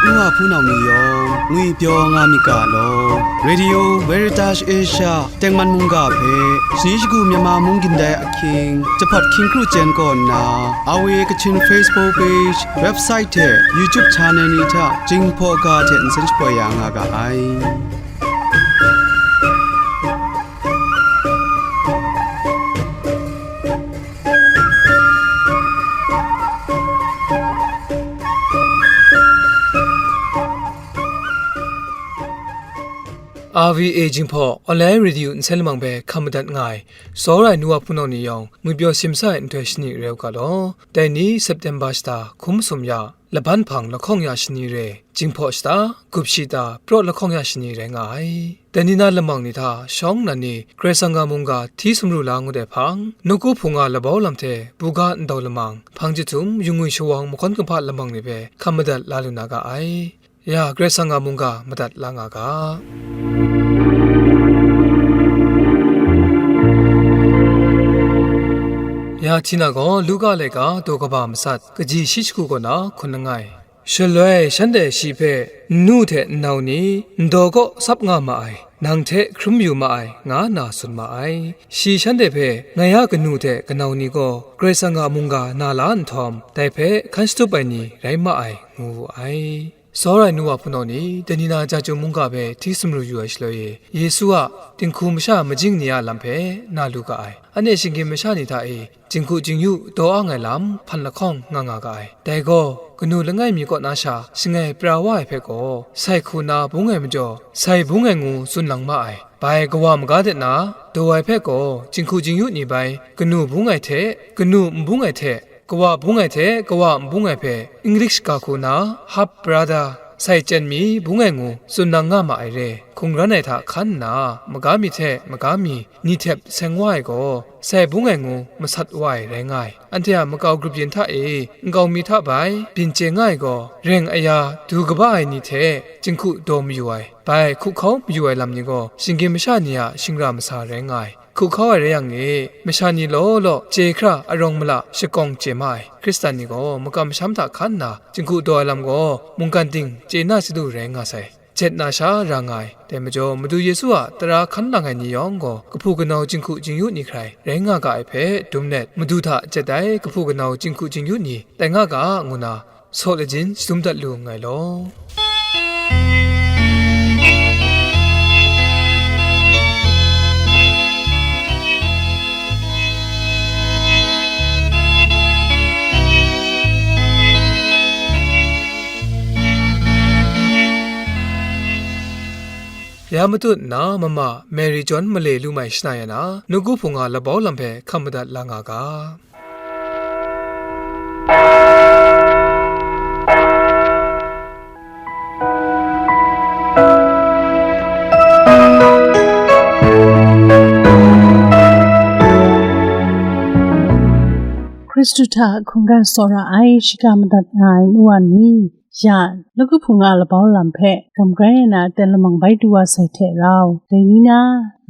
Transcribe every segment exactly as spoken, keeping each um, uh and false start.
Nwa hpunau ni yawng ngwipyaw nga myit ga law. Radio Veritas Asia tengman mungga hpe shani shagu Myanmar mung gindai ahkying, jahpat hkying kru chyen kaw nna, R V A Kachin Facebook page, website hte YouTube channel ni hta Jinghpaw ga hte nsen shapoi ya nga ga ai. R V A Jinghpaw Online Radio nsen lamang hpe hkam madat nga ai, tsawra ai nu wa hpunau ni yawng, ngwipyaw simsa ai nhtoi shani rau ga law. Dai ni September shata hkum masum ya, laban hpang lahkawng ya shani re, Jinghpaw shata, gup shata, praw lahkawng ya shani rai nga ai. Dai ni na lamang ni hta shawng nnan ni Karai Kasang a mungga hti sumru la ngut ai hpang, nawku hpung a labau lam hte buga ndau lamang, hpang jahtum, yungwi shawang mahkawn kumhpa lamang ni hpe hkam madat la lu na ga ai. Ya, Karai Kasang a mungga madat la nga ga. Ya hti na gaw, Luka laika daw kaba matsat, kaji shi shagu kaw na hkun langai. Shaloi shanhte shi hpe, "Nnu hte nnau ni, ndaw kaw tsap nga ma ai, nang hte hkrum yu ma ai," nga nna tsun ma ai. Shi shanhte hpe, "Ngai a kanu hte kanau ni gaw Karai Kasang a mungga na la nhtawm, dai hpe hkan shatup ai ni rai ma ai," ngu wu ai. Tsawra ai nu wa hpunau ni, dai ni na ja chyum mungga hpe hti sumru yu ai shaloi e, Yesu a dinghku masha majing ni a lam hpe na lu ga ai. Anhte shinggyim masha ni hta e, jinghku jingyu daw ang ai lam hpan lahkawng nga nga ga ai. Dai gaw, kanu langai mi kaw na sha shangai pra wa ai hpe gaw, sai hku na bung ai majaw, sai bung ai ngu tsun lang ma ai. Bai kawa maga de na, daw ai hpe gaw, jinghku jingyu ni bai, kanu bung ai hte, kanu n bung ai hte, kawa bung ai hte kawa n bung ai hpe, English ga hku na, half brother, sai chyen mi bung ai ngu tsun nang nga ma ai re. Hkungran ai hta hkan nna, maga mi hte maga mi, ni htep seng wa ai gaw, sai bung ai ngu masat wa ai rai nga ai. Anhte a makau grup yin hta e, nkau mi hta bai, byin chye nga ai gaw, reng aya du kaba ai ni hte, jinghku daw mayu ai, bai hku hkau mayu ai lam ni gaw, shinggyim masha ni a shingra masa rai nga ai. Hku hkau ai rai yang e, masha ni law law chye hkra arawng mala shakawng chye ma ai. Hkristan ni gaw makam masham hta hkan nna, jinghku daw ai lam gaw mungkan ting chye na chyalu rai nga sai. Jet na sha ra nga ai. Dai majaw, Madu Yesu a tara hkan lang ai ni yawng gaw, kahpu kanau jinghku jingyu ni hkrai rai nga ga ai hpe dum let, Madu hta jet ai kahpu kanau jinghku jingyu ni tai nga ga, ngu na, saw lajin shadum dat lu nngai law. Ya matut nna mama Mary John male lu mai shana ya na, nawku hpung a labau lam hpe hkam madat la nga ga. Hkristu hta hkungga tsawra ai, shiga madat nga ai nu wa ni, ya, nawku hpung a labau lam hpe gam grai ai na aten lamang bai du wa sai hte rau, dai ni na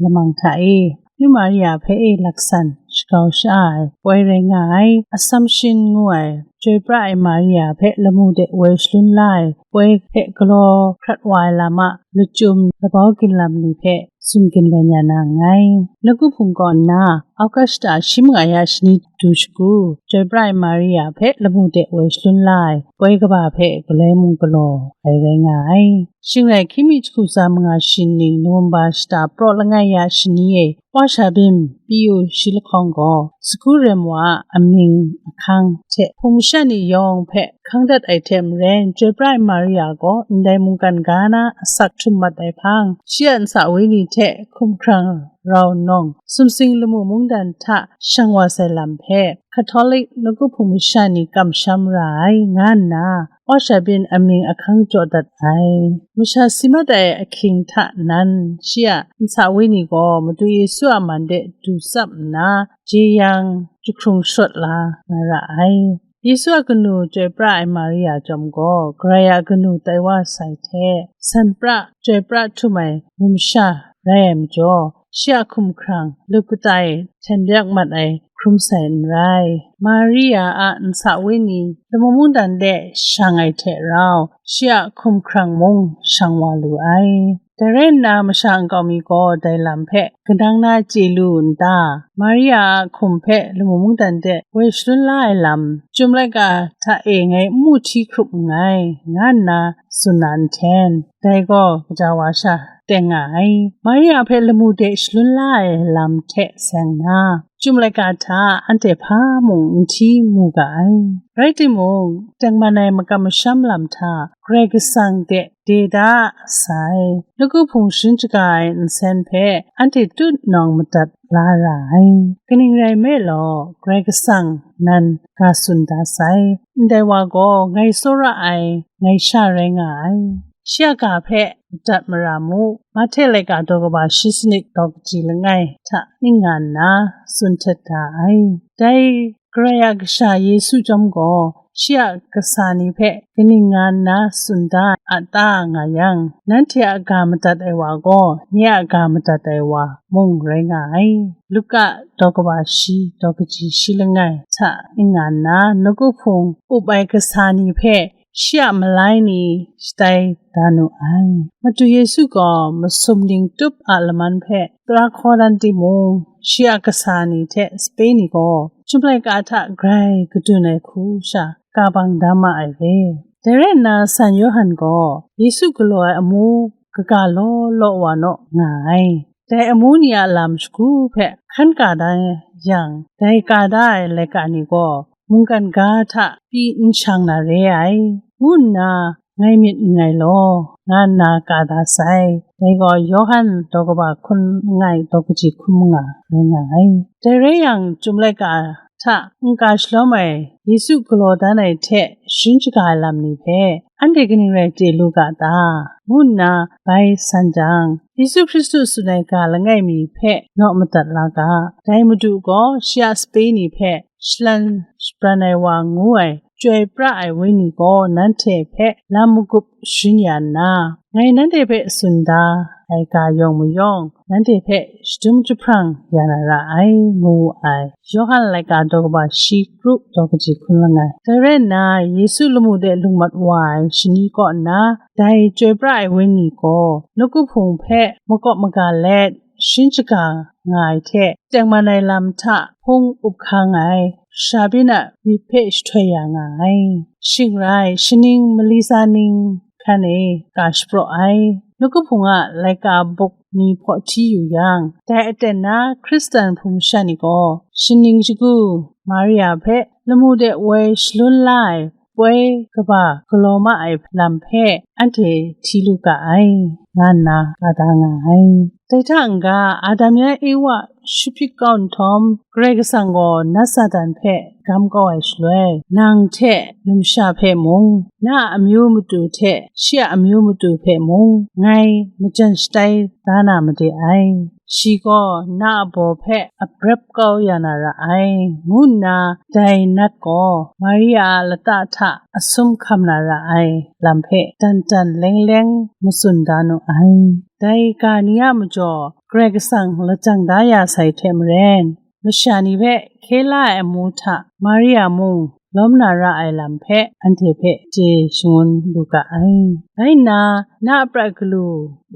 lamang hta e, Yu Maria hpe e laksan shagau sha-a ai poi rai nga ai, Assumption ngu ai, chyoi pra ai Maria hpe lamu de woi shalun la ai poi hpe galaw hkrat wa ai lam a lachyum labau ginlam ni hpe tsun ginlen ya na nngai. Nawku hpung kaw nna, Augusta shi manga ya shani du shagu, chyoi pra ai Maria hpe lamu de woi shalun la ai poi kaba hpe galoi mung galaw ai rai nga ai. Shing rai hkying mi jahku tsa manga shi ning November shata praw langai ya shani e, Wa Sha Byin, Piyu shi lahkawng gaw, sagu rem wa a amying ahkang hte hpung masha ni yawng hpe hkang dat ai hte maren, Chyoi pra ai Maria gaw ndai mungkan ga na asak htum mat ai hpang, shi a ntsa wini hte hkumhkrang rau nawng, sumsing lamu mungdan hta shang wa sai lam hpe, Catholic nawku hpung masha ni kamsham ra ai, nga nna, Wa Sha Byin amying ahkang jaw dat ai. Masha si mat ai ahkying hta nan, shi a ntsa wini gaw Madu Yesu a man de du tsap nna, jeyang jahkrung shawt la na ra ai. Yesu a kanu chyoi pra ai Maria chyawm gaw, Karai a kanu tai wa sai hte, san pra chyoi pra htum ai numsha rai ai majaw, shi a hkum hkrang lup kata e hten byak mat ai hkrum sai n rai. Maria a nsa wini lamu mungdan de shang ai hte rau, shi a hkum hkrang mung shang wa lu ai. Dai rai nna, masha nkau mi gaw dai lam hpe kanang na chye lu n ta? Maria a hkum hpe lamu mungdan de woi shalun la ai lam, Chyum laika hta e ngai n mu hti hkrup nngai, nga nna tsun na nhten, dai gaw kaja wa sha teng nga ai. Maria hpe lamu de shalun la ai lam hte seng nna, Chyum laika hta anhte hpa mung n hti mu ga ai. Rai timung, tengman ai makam masham lam hta Karai Kasang de de da sai, nawku hpung sharin shaga ai nsen hpe anhte tutnawng madat la ra ai. Kaning rai nme law, Karai Kasang nan ga tsun da sai, ndai wa gaw ngai tsawra ai, ngai sha rai nga ai. Shi a ga hpe madat mara mu. Mahte laika daw kaba shi sanit daw kaji langai hta ning nga nna tsun htet da ai. Dai Karai a Kasha Yesu chyawm gaw, shi a kasa ni hpe kaning nga nna tsun da a ta nga yang, nanhte a ga madat ai wa gaw, nye a ga madat ai wa mung rai nga ai. Luka daw kaba shi daw kaji shi langai hta ning nga nna, nawku hpung up ai kasa ni hpe shi a malai ni shatai da nu ai. Madu Yesu gaw masum ning tup a laman hpe tara hkaw dan timung, shi a kasa ni hte sape ni gaw Chyum laika hta grai kadun ai hku sha ka bang da ma ai re. Dai rai nna, San Yawhan gaw Yesu galaw ai amu kaga law law wa naw nga ai. Dai amu ni a lam shagu hpe hkan ka da yang, dai ka da ai laika ni gaw mungkan ga hta pyi n shang na re ai, ngu nna ngai myit nngai law, nga nna ka da sai. Dai gaw Yawhan daw kaba hkun langai daw kaji hkun manga rai nga ai. Dai rai yang, Chyum laika hta n ka shalawm ai Yesu galaw dan ai hte sharin shaga ai lam ni hpe anhte kaning rai chye lu ga ta? ngu nna bai san jang, Yesu Hkristu tsun ai ga langai mi hpe naw madat la ga. Dai Madu gaw shi a sape ni hpe shalan shabran ai wa ngu ai Chyoi pra ai Wenyi gaw nanhte hpe lam magup sharin ya nna, ngai nanhte hpe tsun da ai ga yawng mayawng, nanhte hpe shadum jahprang ya na ra ai, ngu wu ai. Yawhan laika daw kaba shi kru daw kaji hkun langai. Dai rai nna, Yesu lamu de lung mat wa ai shani kaw nna, dai Chyoi pra ai Wenyi gaw nawku hpung hpe makawp maga let, sharin shaga nga ai hte, tengman ai lam hta hpung up hkang ai, shabyin a myit hpe shahtoi ya nga ai. Shing rai, shaning mali tsa ning hkan e ka shapraw ai. Nawku hpung a laika buk ni hpaw hti yu yang, dai aten na Hkristan hpung masha ni gaw, shaning shagu Maria hpe lamu de woi shalun la ai poi kaba galaw ma ai lam hpe anhte hti lu ga ai, nga nna ka da nga ai. Dai hta n-ga, Adam yan Ewa shahpyit kau nhtawm, Karai Kasang gaw nat Satan hpe gam kau ai shaloi, nang hte numsha hpe mung, na a amyu matu hte shi a amyu matu hpe mung, ngai majan shatai da na made ai. Shi gaw na a baw hpe a brep kau ya na ra ai, ngu nna dai nat gaw Maria a lata hta a sum hkam na ra ai lam hpe dan dan leng leng matsun da nu ai. Dai ga ni a majaw Karai Kasang lajang da ya sai hte maren, masha ni hpe hkye la ai amu hta Maria mung lawm na ra ai lam hpe anhte hpe chye shangun lu ga ai. Rai nna, na a prat galu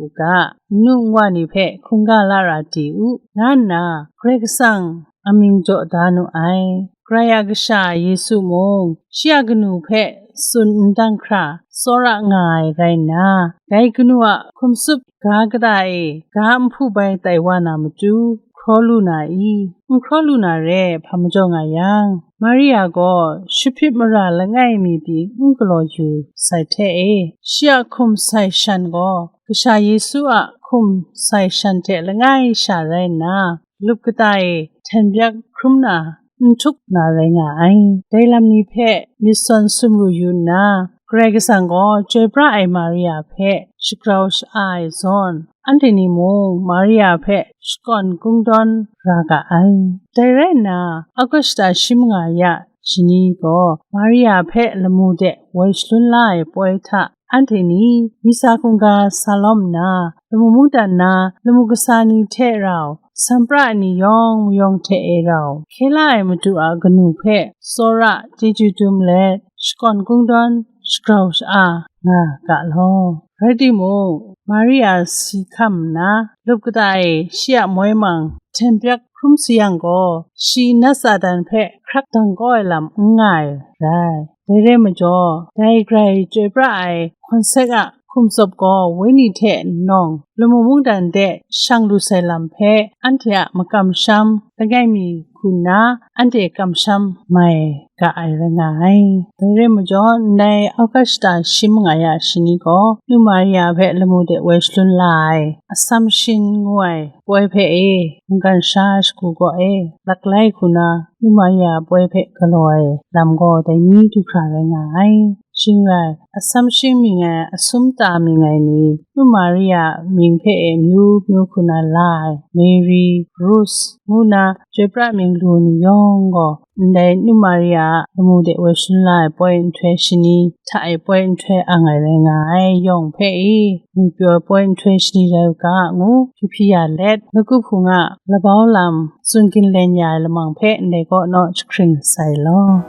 u ga, nnu nwa ni hpe hkungga la ra di u, nga nna Karai Kasang amying jaw da nu ai. Karai a Kasha Yesu mung, shi a kanu hpe tsun n dang hkra tsawra nga ai rai nna, dai kanu a hkum tsup ga kata e ga nhpu bai tai wa na matu, hkraw lu na i? N hkraw lu na re, hpa majaw nga yang, Maria gaw shahpyit mara langai mi pyi n galaw yu sai hte e, shi a hkum sai shan gaw Kasha Yesu a hkum sai shan hte langai sha rai nna, lup kata e hten byak hkrum na n htuk na rai nga ai. Dai lam ni hpe myit sawn sumru yu nna, Karai Kasang gaw chyoi pra ai Maria hpe shagrau sha-a ai zawn, anhte ni mung Maria hpe shakawn kungdawn ra ga ai. Dai rai nna, August shi manga ya shani gaw Maria hpe lamu de woi shalun la ai poi hta anhte ni misa hkungga sa lawm nna, lamu mungdan na lamu kasa ni hte rau, sampra ni yawng mayawng hte e rau, hkye la ai Madu a kanu hpe tsawra chyeju dum let, shakawn kungdawn shagrau sha-a nga ga law. Rai timung, Maria si hkam nna, lup kata e shi a moi mang hten pyak hkrum sayang gaw, shi nat Satan hpe hkrak dang kau ai lam n nga ai rai. Dai rai majaw, dai grai chyoi pra ai hkawn sek a hkum tsawp gaw, wenyi hte nawng lamu mungdan de shang lu sai lam hpe anhte a makamsham langai mi hku nna, anhte kamsham mai ga ai rai nga ai. Dai rai majaw, ndai Augusta shi manga ya shani gaw, nu Maria hpe lamu de woi shalun la ai, Assumption ngu ai poi hpe e, mungkan sha shagu gaw e, laklai hku na, nu Maria poi hpe galaw ai lam gaw dai ni du hkra rai nga ai. Shing rai, Assumption mying ai, Assumpta mying ai ni, nu Maria mying hpe e myu myu hku na la ai, Mary, Rose, ngu na chyoi pra mying lu ni yawng gaw, ndai nu Maria a lamu de woi shalun la ai poi nhtoi shani hta e poi nhtoi ang ai rai nga ai, yawng hpe e ngwipyaw ai poi nhtoi shani rai u ga ngu, hpyi hpyi ya let, lagup hku nga labau lam tsun ginlen ya ai lamang hpe ndai kaw naw jahkring sai law.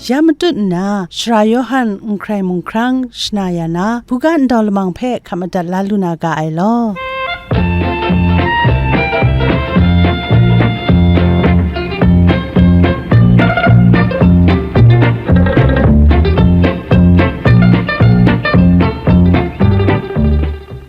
Ya matut nna, Sara Yawhan n hkrai mung hkrang shana ya na, buga ndau lamang hpe hkap madat la lu na ga ai law.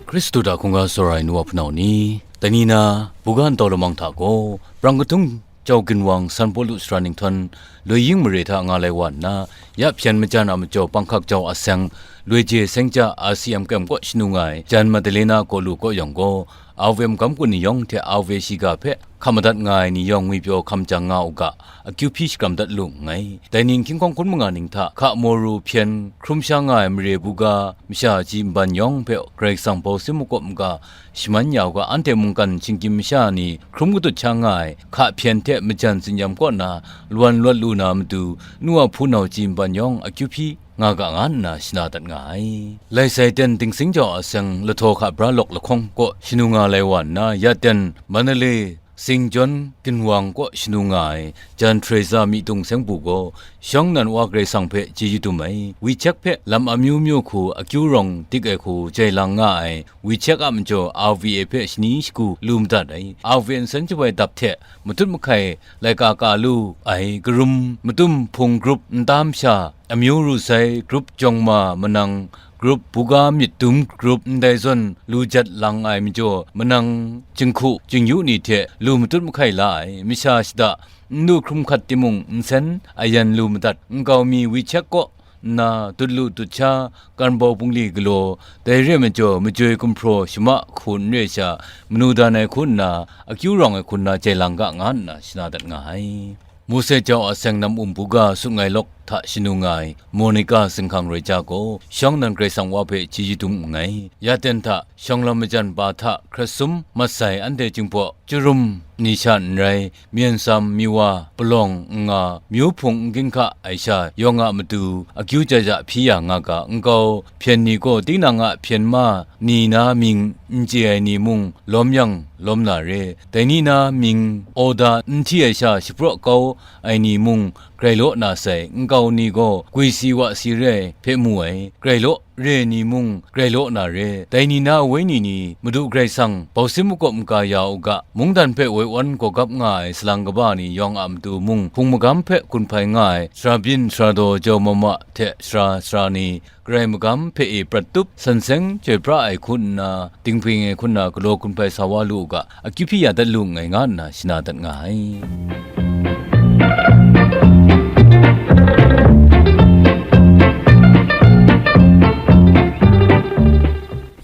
Hkristu hta hkungga tsawra ai nu wa hpunau ni, dai ni na, buga ndau lamang hta gaw, brang kadung jau ginwang San Pawlu sara ninghtawn, loi ying mare hta nga lai wa nna, ya hpyen majan a majaw panghkak jau a seng, loi je seng ja a C M K M kaw shanu nga ai, jan Madalena kaw lu kaw yawng gaw, A V M gam kun ni yawng hte A V shiga hpe hkam madat nga ai ni yawng ngwipyaw hkam jang nga u ga, akyu hpyi shakram dat lu nngai. Dai ning hkying hkawng hkun manga ning hta hka moru hpyen hkrum sha nga ai mare buga masha ji nban yawng hpe Karai Kasang bau sin makawp n ga, shaman ya u ga, anhte mungkan shinggyim masha ni hkrum kadut sha nga ai hka hpyen hte majan tsinyam kaw na lawan lawt lu na matu, nu a hpunau ji nban yawng akyu hpyi nga ga nga nna shana dat nga ai. Lai sai ten Dingsing jau a seng lahtaw hka bra lawk lahkawng kaw shanu nga lai wa nna, ya ten Mandalay Singjawn ginwang kaw shanu nga ai jan Teresa myi tung seng bu gaw, shawng nan wa Karai Kasang hpe chyeju dum ai, WeChat hpe lam amyu myu hku akyu rawng dik ai hku jai lang nga ai, WeChat a majaw R V A hpe shani shagu lu madat ai, R V A nsen jawai dap hte matut mahkai laika ka lu ai, karum matum hpung grup nta masha, amyu ru sai grup jawng ma manang, grup buga myit dum grup ndai zawn lu jat lang ai majaw, manang jinghku jingyu ni hte lu matut mahkai la ai, masha shada n lu hkrum hkat timung nsen ayan lu madat, nkau mi WeChat kaw nna dut lu dut sha, kan bau bungli galaw, dai re ai majaw majoi gumhpraw shama hku n re sha, manu dan ai hku nna, akyu rawng ai hku nna jai lang ga nga nna shana dat nga ai. Mose jau a seng nam um buga sut ngai lawk hta shanu nga ai Monica zinghkang roi ja gaw, shawng nan Karai Kasang wa hpe chyeju dum nngai. Ya ten hta shawng lam majan pa hta hkrat sum mat sai anhte Jinghpaw Chyarum ni sha n rai, myen sam, miwa, palawng, n nga, myu hpung n ginhka ai sha yawng a matu, akyu ja ja hpyi ya nga ga, nkau hpyen ni gaw tinang a hpyen ma ni na mying n chye ai ni mung lawm yang lawm na re, dai ni na mying order n hti ai sha shapraw kau ai ni mung grai law na sai, nkau ni gaw gwi si wa si re ai hpe mu ai, grai law re ni mung grai law na re, dai ni na wenyi ni Madu Karai Kasang bau sin makawp n ga ya u ga, mungdan hpe woi wan gawgap nga ai salang kaba ni yawng a matu mung, hpung magam hpe gun hpai nga ai, sara byin sara daw jau mama hte sara sara ni, Karai magam hpe e prat tup, san seng chyoi pra ai hku nna, dinghpring ai hku nna, galaw gun hpai sa wa lu u ga, akyu hpyi ya dat lu nngai nga nna shana dat nga ai.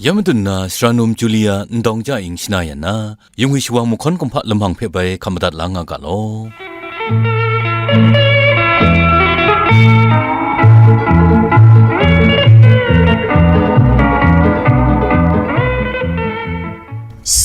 Ya matut nna, sara num Julia ndawng ja ing shana yan na, yingwi shawa mahkawn kumhpa lamhang hpe bai hkam madat la nga ga law.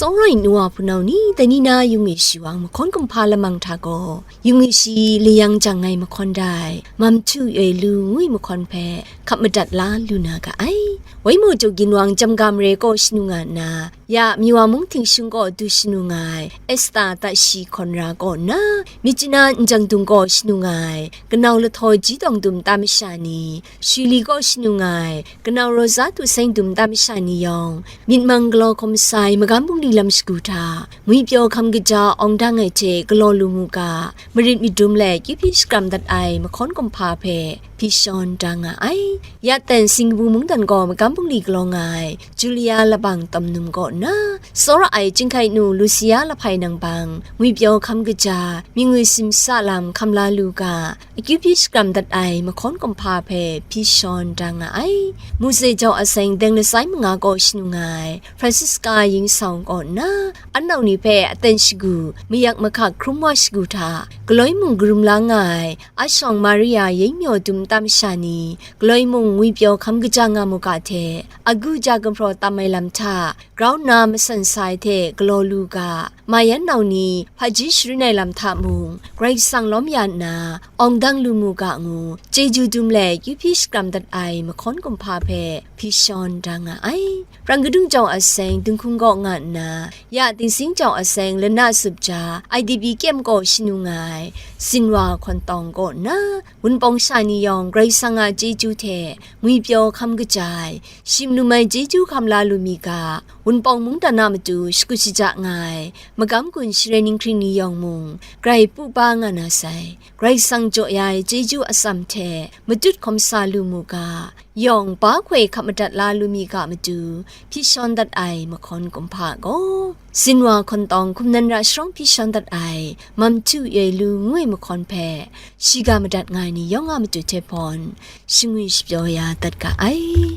Tsawra ai nu wa hpunau ni, dai ni na yung e shi wang mahkawn kumhpa lamang hta gaw, yung e shi layang jang ai mahkawn dai, Mam Htu Yoi Lu ngu ai mahkawn hpe hkap madat la lu na ga ai. Wai Maw Jaw Ginwang Jamga Mare kaw shanu nga nna, ya Miwa mung htingshung kaw du shanu nga ai Esta Tashi Hkawn Ra kaw nna, Myitkyina Njang Dung kaw shanu nga ai Kanau Lahtaw Ji Tawng dum nta masha ni, Shuli kaw shanu nga ai Kanau Rosa Htu Seng dum nta masha ni yawng, myit mang galaw hkawm sai magam bungli lam shagu hta, ngwipyaw hkam kaja awng dang ai hte galaw lu mu ga, marit madum let kyu hpyi shakram dat ai mahkawn kumhpa hpe hpyi shawn da nga ai. Ya ten Singkabu mungdan gaw magam bungli galaw nga ai Julia Labang Tawm Num kaw nna, tsawra ai chyinghkai nu Lucia Lahpai Nangbang, ngwipyaw hkam kaja, mying ngwi simsa lam hkam la lu ga, akyu hpyi shakram dat ai mahkawn kumhpa hpe hpyi shawn da nga ai. Muse Jau Aseng Deng Lasai Manga kaw shanu nga ai Francisca Yin Sawng kaw nna, an nau ni hpe aten shagu, mayak mahkak hkrum wa shagu hta, galoi mung karum la nga ai Ashawng Maria Yeng Myaw dum nta masha ni, galoi mung ngwipyaw hkam kaja nga mu ga hte, agu ja gumhpraw tam ai lam hta, grau nna masan sa ai hte galaw lu ga, ma yan nau ni hpaji sharin ai lam hta mung, Karai Kasang lawm ya nna, awng dang lu mu ga ngu, chyeju dum let kyu hpyi shakram dat ai mahkawn kumhpa hpe hpyi shawn da nga ai. Rang kadung Jau Aseng Dinghkung kaw nga nna, ya Dingsing Jau Aseng Lana Sup Ja I D P kyem kaw shanu nga ai Sinwa Hkawn Tawng kaw nna, Wunpawng sha ni yawng Karai Kasang a chyeju hte ngwipyaw hkam kaja ai, shim lum ai chyeju hkam la lu mi ga, Wunpawng mungdan a matu shakut shaja nga ai, magam gun Share Ninghkring ni yawng mung, grai pu pa nga na sai. Karai Kasang jaw ya ai chyeju atsam hte matut hkawm sa lu mu ga, yawng pa hkoi hkap madat la lu mi ga matu, hpyi shawn dat ai mahkawn kumhpa gaw, Sinwa Hkawn Tawng hkum nan ra sharawng hpyi shawn dat ai Mam Htu Yoi Lu ngu ai mahkawn hpe, shiga madat nga ai ni yawng a matu hte hpawn, shangwi shapyaw ya dat ga ai.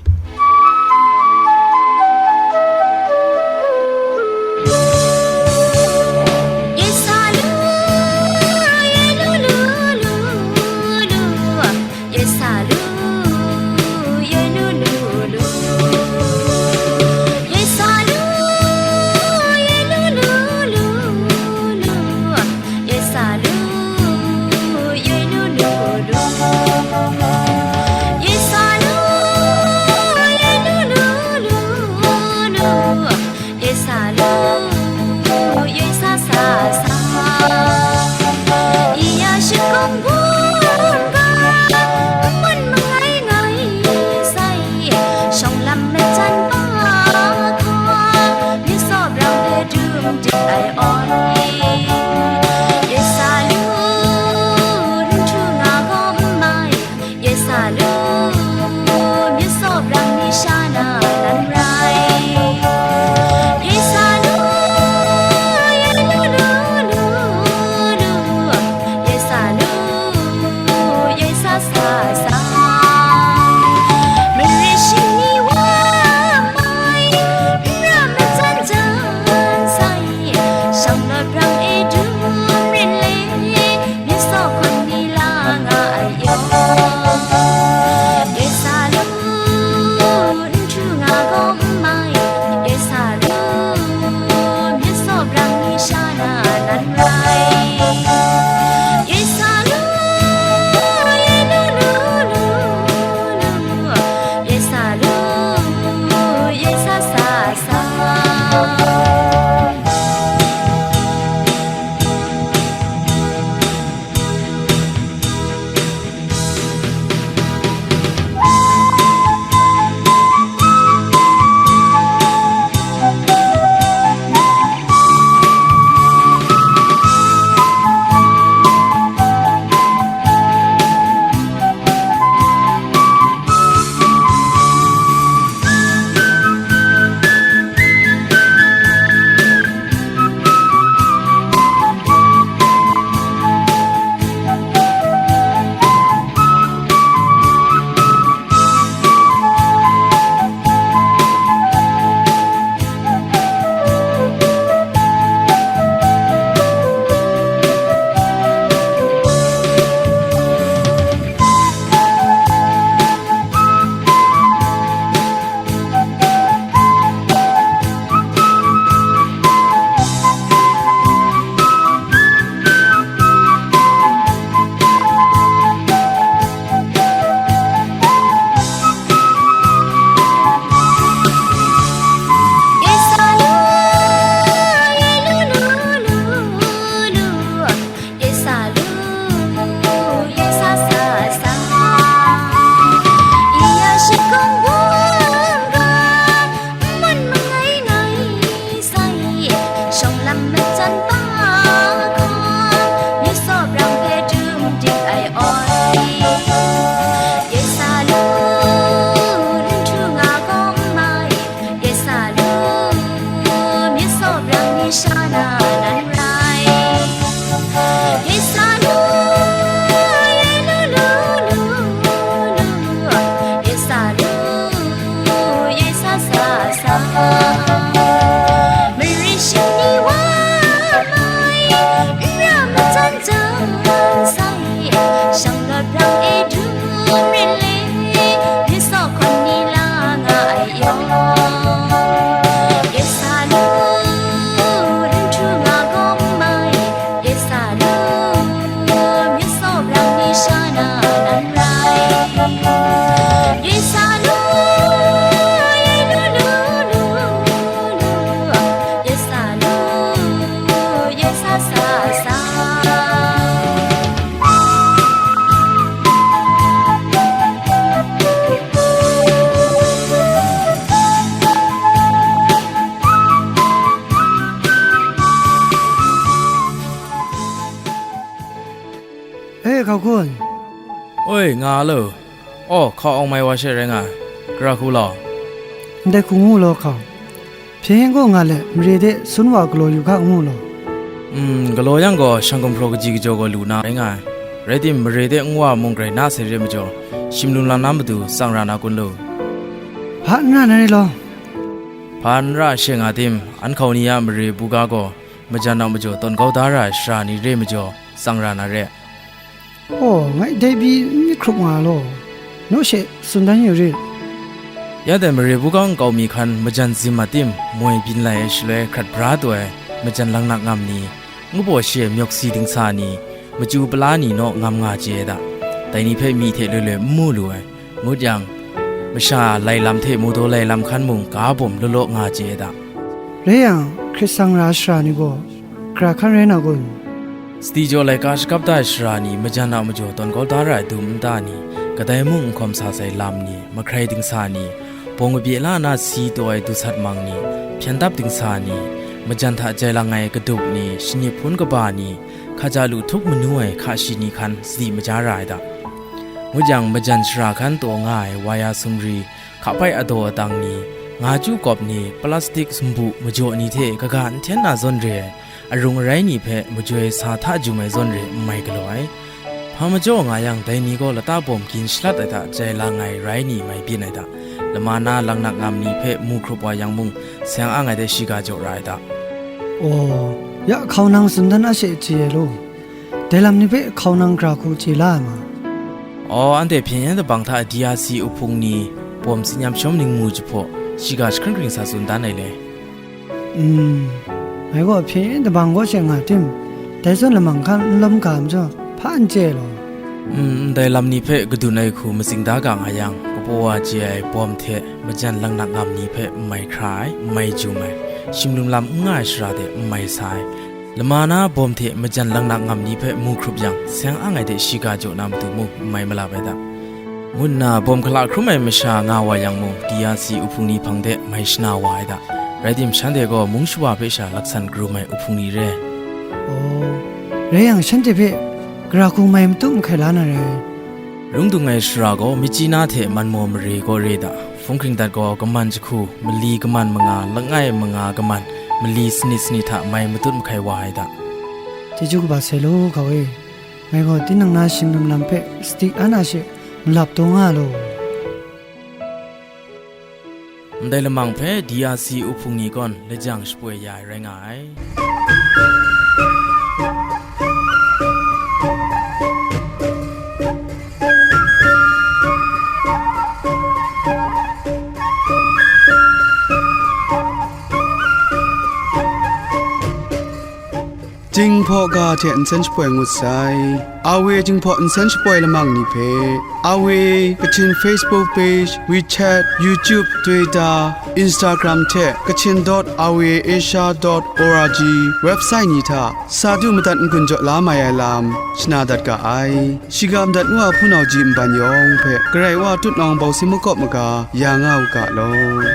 Yoi sa lu, myit saw brang mi sha na lam rai. Yoi sa lu, yoi lu lu lu lu. Yoi sa lu, yoi sa sa sa. Mare shi ni wa mai, n ra matsan jan sai, shang lawt nan rai. Yesa lu, ye lu lu lu lu, yesa lu, yesa sa sa. Mari shing ni wa mai, n ra matsan jang sai, shang lawt rang e dum rin le, mi saw hkawn ni la nga ai yawng. Yesa lu, rin htu nga gawm mai, yesa lu, mi saw rang ni sha na nan rai. Yesa lu, ye lu lu lu lu, yesa lu, yesa sa sa. E, hkau kun. Oi, nga lo. Aw, hkau awng mai wa she rai nga ai. Gara hku law. Ndai hku ngu law hkau. Hpyen yen gaw nga let, mare de sun wa galaw yu hka ngu law. Mm, galaw yang gaw, shang gumhpraw kaji kajaw gaw lu na rai nga ai. Rai tim, mare de nwa mung grai na sai re majaw, shim lum lam na matu tsang ra na kun lu. Hpa n ra na re law. Hpa n ra she nga tim, an hkau ni a mare buga gaw, majan a majaw tawn kau da ra ai sara ni re majaw, tsang ra na re. Aw, ngai dai pyi n myit hkrup nga law, naw she tsun dan yu rit. Ya dai mare buga nkau mi hkan majan zim a tim moi byin lai ai shaloi hkrat bra taw ai majan langnak ngam ni, ngu baw shi ai myawk si dingsa ni, machyu pala ni naw ngam nga chye ai da. Dai ni hpe myi hte loi loi n mu lu ai, ngut yang, masha lai lam hte mu daw lai lam hkan mung ga bawm law law nga chye ai da. Rai yang, hkrit sang ra ai sara ni gaw, gara hkan rai na kun? Sadi jaw laika shakap da ai sara ni, majan a majaw tawn kau da ra ai dum nta ni, kadai mung n hkawm sa sai lam ni, mahkrai dingsa ni, bawng kabye la na si taw ai dusat mang ni, hpyen dap dingsa ni, majan hta jai lang ai kadup ni, shanip hpun kaba ni, hkaja lu htup manu ai hka shi ni hkan sadi maja ra ai da. Ngut yang, majan sara hkan taw nga ai waya sumri, hkapai adaw atang ni, nga chyu kawp ni, plastik sumbu majaw ni hte kaga n hten na zawn re ai, arung arai ni hpe majoi sa hta jum ai zawn re n mai galaw ai. Hpa majaw nga yang, dai ni gaw lata bawm gin shalat ai hta jai lang ai rai ni mai byin ai hta, lama na langnak ngam ni hpe mu hkrup wa yang mung, seng ang ai de shiga jaw ra ai hta. Aw, ya hkau nang tsun dan a she chye ai law, dai lam ni hpe hkau nang gara hku chye la ai ma? Aw, anhte hpyen yen dabang hta D R C uhpung ni, bawm tsin yam shawm ningmu jahpaw, shiga jahkring hkring sa tsun dan ai le. Mm, ngai gaw hpyen yen dabang kaw she nga tim, dai zawn lamang hkan n lawm ga majaw, hpa n chye law. Mm, ndai lam ni hpe kadun ai hku matsing da ga nga yang, kapaw wa chye ai bawm hte majan langnak ngam ni hpe n mai hkra ai, n mai jum ai, shim lum lam n nga ai sara de n mai sa ai, lama na bawm hte majan langnak ngam ni hpe mu hkrup yang, seng ang ai de shiga jaw na matu mung n mai malap ai da. Ngu nna bawm hkala hkrum ai masha nga wa yang mung, D R C uhpung ni hpang de mai shana wa ai da. Rai tim, shanhte gaw mung shawa hpe sha laksan karum ai uhpung ni re. Aw, rai yang, shanhte hpe gara hku mai matu n hkai la na rai. Rung dung ai sara gaw, myit chyi na hte man maw mare gaw re da, hpung hkring dat gaw, kaman jahku, mali kaman manga, langai manga kaman, mali sanit sanit hta mai matut mahkai wa ai da. Chyeju kaba sai law, hkau e. Ngai gaw tinang na shim lum lam hpe sadi an a she malap taw nga law. Ndai lamang hpe D R C uhpung ni gawn lajang shapoi ya ai rai nga ai. Jinghpaw ga hte nsen shapoi ngut sai. Awe Jinghpaw nsen shapoi lamang ni hpe, Awe Kachin Facebook page, WeChat, YouTube, Twitter, Instagram hte Kachin dot awe asia dot org website ni hta sa du madat n-gun jaw la mai ai lam shana dat ga ai. Shiga madat ngu a hpunau ji nban yawng hpe Karai Wa tutnawng bawsi makawp maga ya nga u ga law.